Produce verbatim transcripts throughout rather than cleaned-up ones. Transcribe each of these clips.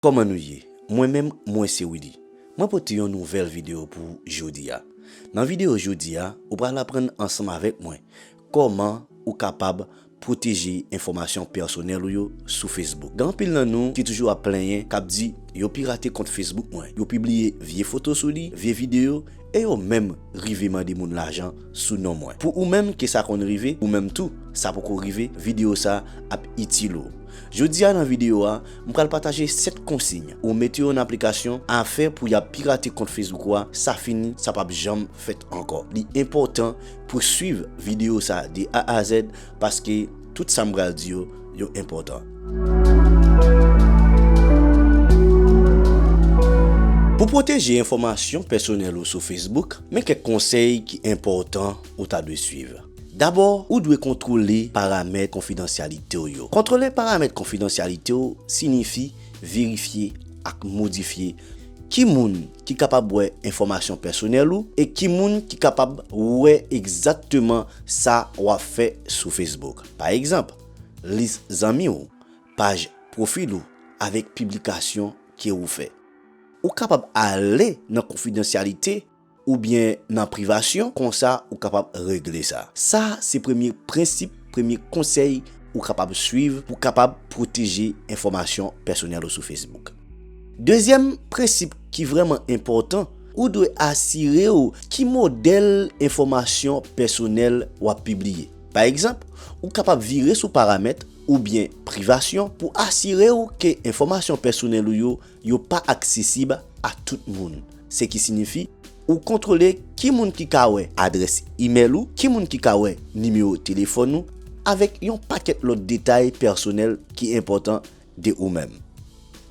Kòman nou ye? Mwen menm, mwen se Willy. Mwen pote yon nouvèl videyo pou ou jodi a. Nan videyo jodi a, ou pral aprann ansanm avèk mwen kòman ou kapab pwoteje enfòmasyon pèsonèl ou yo sou Facebook. Gen anpil nan nou ki toujou ap plenyen, k ap di yo pirate kont Facebook mwen, yo pibliye vye foto sou li, vye videyo, e yo menm rive mande moun lajan sou non mwen. Pou ou menm ke sa konn rive, ou menm tou, sa poko rive, videyo sa ap itil ou. Jodi a nan videyo a, m pral pataje sèt konsiy ou mete yo nan aplikasyon a fè pou y ap pirate kont Facebook ou a, sa fini, sa p ap janm fèt ankò. Li enpòtan pou swiv videyo sa de A a Z paske tout sa m pral di yo, yo enpòtan. Pou pwoteje enfòmasyon pèsonèl ou sou Facebook, men kèk konsèy ki enpòtan ou ta dwe swiv. Dabò, ou dwe kontwole paramèt konfidansyalite w yo. Kontwole paramèt konfidansyalite w siyifi verifye ak modifye ki moun ki kapab wè enfòmasyon pèsonèl ou e ki moun ki kapab wè egzakteman sa w ap fè sou Facebook. Pa egzanp, lis zanmi w, paj pwofil ou, avèk piblikasyon ke ou fè. Ou kapab ale nan konfidansyalite oubyen nan privasyon, konsa ou kapab regle sa. Sa se premye prensip, premye konsèy ou kapab swiv pou kapab pwoteje enfòmasyon pèsonèl ou sou Facebook. Dezyèm prensip ki vrèman enpòtan, ou dwe asire w ki modèl enfòmasyon pèsonèl w ap pibliye. Pa egzanp, ou kapab vire sou paramèt oubyen privasyon pou asire w ke enfòmasyon pèsonèl ou yo, yo pa aksesib a tout moun. Se ki siyifi, ou kontwole ki moun ki ka wè adrès imèl ou, ki moun ki ka wè nimewo telefòn ou, avèk yon pakèt lòt detay pèsonèl ki enpòtan de ou menm.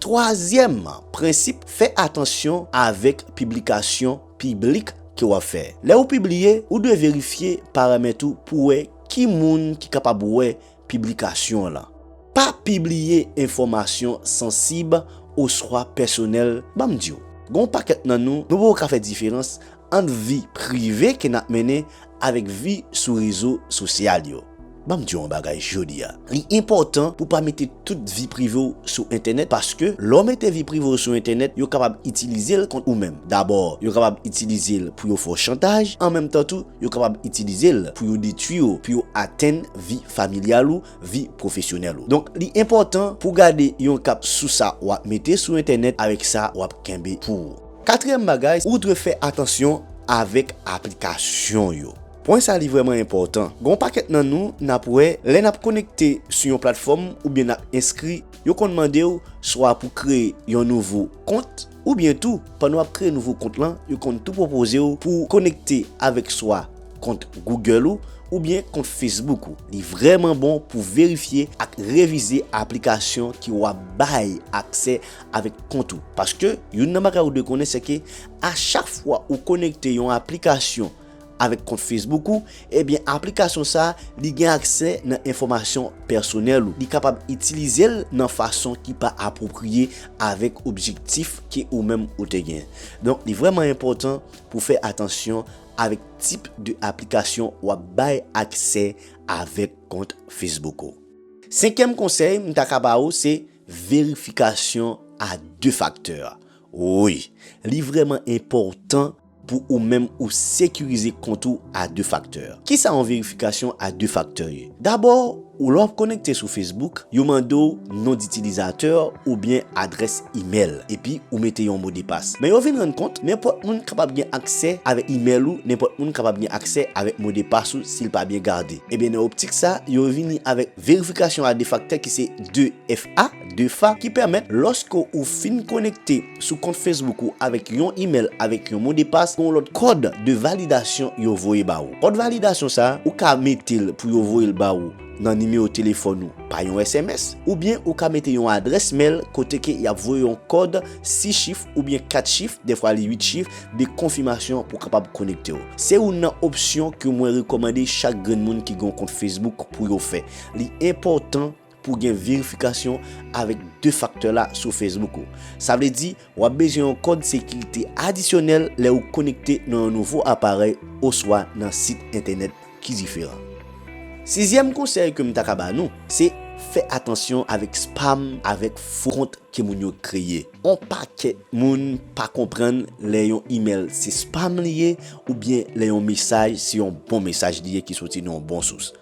Twazyèm prensip, fè atansyon avèk piblikasyon piblik ke w ap fè. Lè ou pibliye, ou dwe verifye paramèt ou pou wè ki moun ki kapab wè piblikasyon w lan. Pa pibliye enfòmasyon sansib oswa pèsonèl. Ban m di w, gen yon pakèt nan nou, nou poko ka fè diferans ant vi prive ke n ap mennen avèk vi sou rezo sosyal yo. Ban m di w yon bagay jodi a. Li enpòtan pou pa mete tout vi prive w sou entènèt, paske lè w mete vi prive w sou entènèt, yo kapab itilize l kont ou menm. Dabò, yo kapab itilize l pou yo fè w chantaj, an menm tan tou, yo kapab itilize l pou yo detwi w, pou yo atenn vi familyal ou, vi pwofesyonèl ou. Donk, li enpòtan pou gade yon kap sou sa w ap mete sou entènèt avèk sa w ap kenbe pou ou. Katriyèm bagay, ou dwe fè atansyon avèk aplikasyon yo. Pwen sa li vrèman enpòtan. Gen yon pakèt nan nou, n ap wè, lè n ap konekte sou yon platfòm oubyen n ap enskri, yo konn mande w swa pou kreye yon nouvo kont, oubyen tou, pandan w ap kreye nouvo kont lan, yo konn tou pwopoze w pou w konekte avèk swa kont Google ou, oubyen kont Facebook ou. Li vrèman bon pou verifye ak revize aplikasyon ki w ap bay aksè avèk kont ou. Paske, youn nan bagay ou dwe konnen, se ke a chak fwa ou konekte yon aplikasyon avèk kont Facebook ou, ebyen, aplikasyon sa a, li gen aksè nan enfòmasyon pèsonèl ou. Li kapab itilize l nan fason ki pa apwopriye avèk objektif ke ou menm ou te gen. Donk, li vrèman enpòtan pou fè atansyon avèk tip de aplikasyon w ap bay aksè avèk kont Facebook ou. Senkyèm konsèy m ta ka ba ou se verifikasyon a de faktè. Wi, li vrèman enpòtan pou ou menm ou sekirize kont ou a de faktè. Kisa yon verifikasyon a de faktè ye? Dabò, ou lè w ap konekte sou Facebook, yo mande w non ditilizatè oubyen adrès imèl, epi ou mete yon modepas. Men yo vin rann kont, nenpòt moun kapab gen aksè avèk imèl ou, nenpòt moun kapab gen aksè avèk modepas ou si l pa byen gade. Ebyen, nan optik sa, yo vini avèk verifikasyon a de faktè ki se de F A, de fa, ki pèmèt, lòske ou fin konekte sou kont Facebook ou avèk yon imèl, avèk yon modepas, yon lòt kòd de validasyon yo voye ba ou. Kòd validasyon sa a, ou ka mete l pou yo voye l ba ou nan nimewo telefòn ou pa yon S M S, oubyen ou ka mete yon adrès mèl kote ke y ap voye yon kòd sis chif oubyen kat chif, dèfwa li uit chif, de konfimasyon pou w kapab konekte w. Se youn nan opsyon ke mwen rekòmande chak grenn moun ki gen yon kont Facebook pou yo fè. Li enpòtan pou gen verifikasyon avèk de faktè la sou Facebook ou. Sa vle di, w ap bezwen yon kòd sekirite adisyonèl lè ou konekte nan yon nouvo aparèy oswa nan sit entènèt ki diferan. Sizyèm konsèy ke m ta ka ba nou, se Fè atansyon avèk spam, avèk fo kont ke moun yo kreye. On pakèt moun pa konprann lè yon imèl se spam li ye, oubyen lè yon mesaj se yon bon mesaj li ye ki soti nan yon bon sous.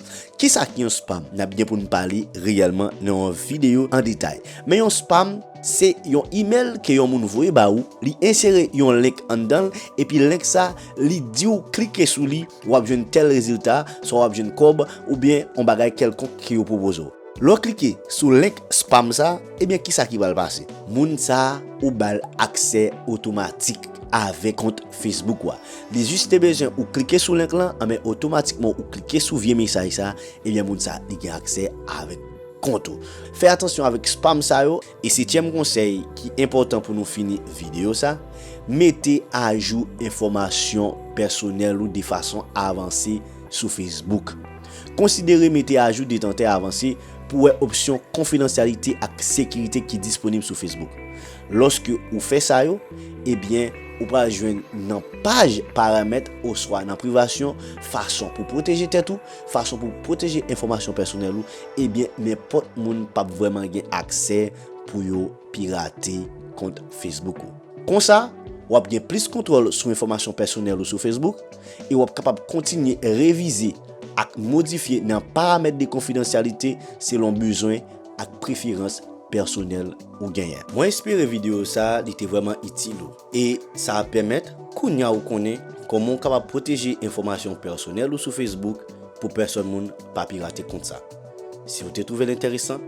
Kisa ki yon spam? N ap gen pou n pale reyèlman nan yon videyo an detay. Men yon spam, se yon imèl ke yon moun voye ba ou, li ensere yon link anndan l, epi link sa, li di w klike sou li, w ap jwenn tèl rezilta, swa w ap jwenn kòb, oubyen yon bagay kèlkonk ke yo pwopoze w. Lè w klike sou link spam sa, ebyen kisa ki pral pase? Moun sa, ou ba l aksè otomatik avèk kont Facebook ou a. Li jis te bezwen ou klike sou link lan, anben otomatikman ou klike sou vye mesaj sa, ebyen moun sa li gen aksè avèk kont ou. Fè atansyon avèk spam sa yo. E setyèm konsèy ki enpòtan pou nou fini videyo sa, mete ajou enfòmasyon pèsonèl ou de fason avanse sou Facebook. Konsidere mete ajou detantè avanse pou wè opsyon konfidansyalite ak sekirite ki disponib sou Facebook. Lòske ou fè sa yo, ebyen, ou pral jwenn nan paj paramèt oswa nan privasyon fason pou pwoteje tèt ou, fason pou pwoteje enfòmasyon pèsonèl ou, ebyen, nenpòt moun p ap vrèman gen aksè pou yo pirate kont Facebook ou. Konsa, w ap gen plis kontwòl sou enfòmasyon pèsonèl ou sou Facebook e w ap kapab kontinye revize ak modifye nan paramèt de konfidansyalite selon bezwen ak preferans pèsonèl ou genyen. Mwen espere videyo sa a li te vrèman itil ou e sa ap pèmèt kounye a ou konnen kòman ou kapab pwoteje enfòmasyon pèsonèl ou sou Facebook pou pèsòn moun pa pirate kont sa. Si w te twouve l enteresan,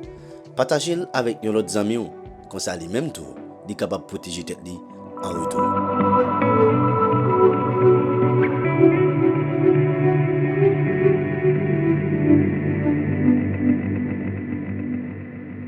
pataje l avèk yon lòt zanmi w, konsa li menm tou, li kapab pwoteje tèt li an retou.